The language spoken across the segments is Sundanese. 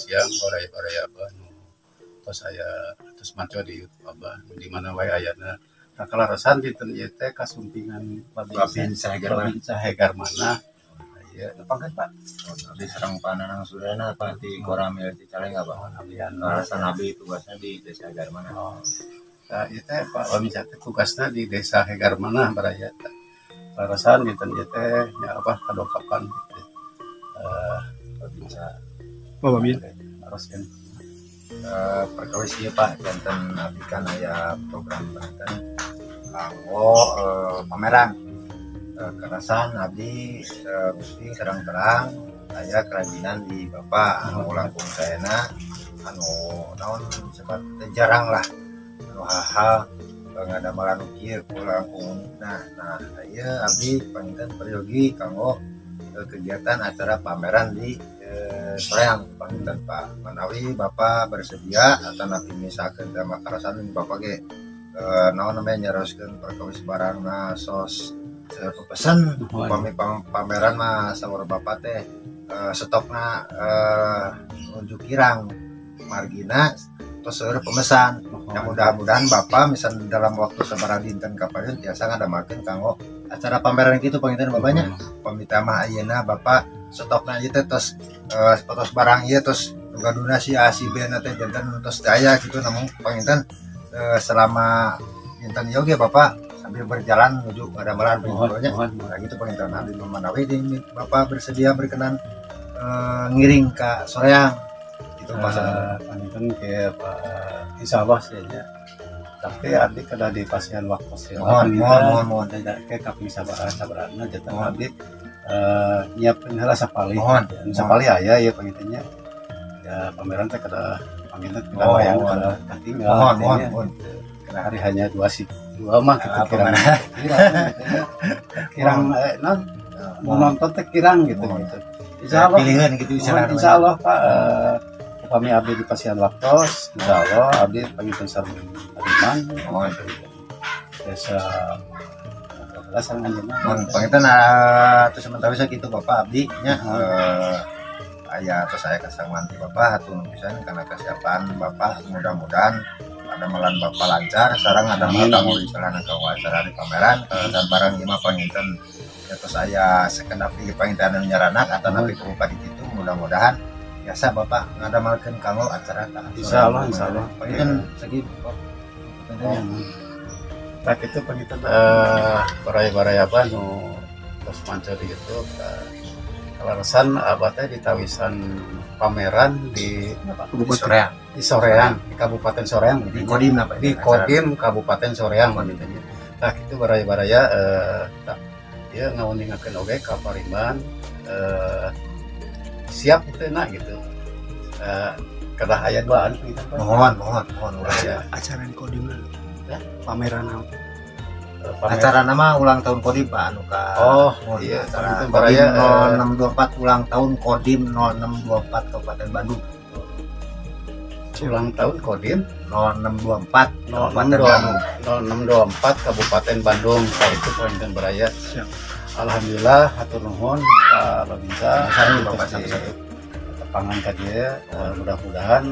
Siang baraya-baraya abah nu tos aya tos maca di YouTube abah di mana wae ayana kakalarasan dinten ieu teh kasumpingan Babinsa Hegarmanah. Ieu nepangkeun Pak. Di sareng Pananang Sudana Pak di Koramil Cicalengka Pak. Kalaresan abdi tugasnya di Desa Hegarmanah. Oh. Tah ieu teh Pak Babinsa teh tugasna di Desa Hegarmanah baraya. Kalaresan dinten ieu teh nya abah kadongkapan gitu. Babinsa Oh, Babin. Harus kan. Perkawis ieu Pak janten abdi kan aya program janten kanggo pameran. Kerasan abdi gusti sareng terang aya kerajinan di Bapak anu langkung saena anu naon sebat jarang lah anu hal-hal ngadamalan kieu ku langkung. Nah ieu abdi panginten peryogi kanggo kegiatan acara pameran di Soreang panginten Pak. Manawi Bapak bersedia atanapi misalkan drama karasan Bapak ge naon namanya nyaroskeun perkawis barangna sos pepesen upami pameran mah saur Bapak teh stokna nuju kirang margina tos seueur pemesan. Ya mudah-mudahan Bapak misal dalam waktu sabaraha dinten kapayun tiasa ngadamelkeun kanggo acara pameran kitu panginten Bapaknya. Pamita mah ayeuna Bapak stokna ieu teh tos tos barang ieu tos gaduhna si A si B na teh janten tos teu aya kitu, namun panginten selama dinten ieu ge Bapak sambil berjalan menuju ngadamelan pangintanya. Nah gitu panginten abdi manawi Bapak bersedia berkenan ngiring ka Soreang gitu pasangan panginten ke Pak insyaallah sih nya. Tapi abdi kada di pasian waktu sih. Mohon ke kaping sabaraha-sabarana janten abdi nyiapkeun heula sapalih. Sapalih aya ieu pangintennya. Ya pameran teh kada panginten kada wayang kada katinggal. Mohon. Hari hanya dua mah gitu kirang. Kirang non mau nonton teh kirang gitu gitu. Insyaallah pilihan gitu insyaallah Pak upami abdi di pasian waktos insyaallah abdi panginten sareng Ariman desa sareng anjeunna. Panginten atuh sementara sakitu Bapak abdi nya aya tos aya kasangan ti Bapak hatur pisan kana kesiapan Bapak, mudah-mudahan adamelan Bapak lancar sareng adamel kanggo istilahna kanggo acara di pameran dan barang ieu mah panginten tos aya sekedap ieu panginten anu nyaranak atanapi ku bupati kitu mudah-mudahan biasa Bapak ngadamelkeun kanggo acara ka. Insyaallah insyaallah. Panginten sakitu panginten. Tah kitu panginten baraya-baraya abah nu tos manca di YouTube kalaresan abah teh ditawisan pameran di Soreang. Di Soreang, di Kabupaten Soreang di Kodim apa? Di Kodim Kabupaten Soreang panginten. Tah kitu baraya-baraya tah ieu ngawuningakeun oge ka Pariman siap itu nak gitu. Kedah aya duaan gitu. Mohon ya. Acara di Kodim ya, pameran naon? Acara nama ulang tahun Kodim Pak anu ka. Oh, iya acara Kodim 0624 ulang tahun Kodim 0624 Kabupaten Bandung. Ulang tahun Kodim 0624 Kabupaten Bandung. 0624 Kabupaten Bandung. Nah, itu panginten baraya. Siap. Alhamdulillah hatur nuhun Pak Babinsa Bapak sami-sami. Tepangan ka dieu mudah-mudahan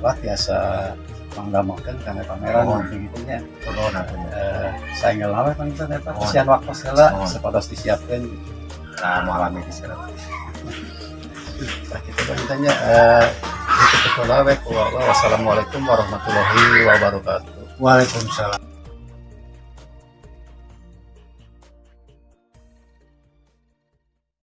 wah tiasa mangdamelkeun kana pameran gitu nya. Nuhun atuh. Saenggal we panginten eta kasihan waktu heula sapatos disiapkeun gitu. Nah, moal lami di sini. Tah kitu panginten nya ditutup heula we ku Allah. Wassalamualaikum warahmatullahi wabarakatuh. Waalaikumsalam.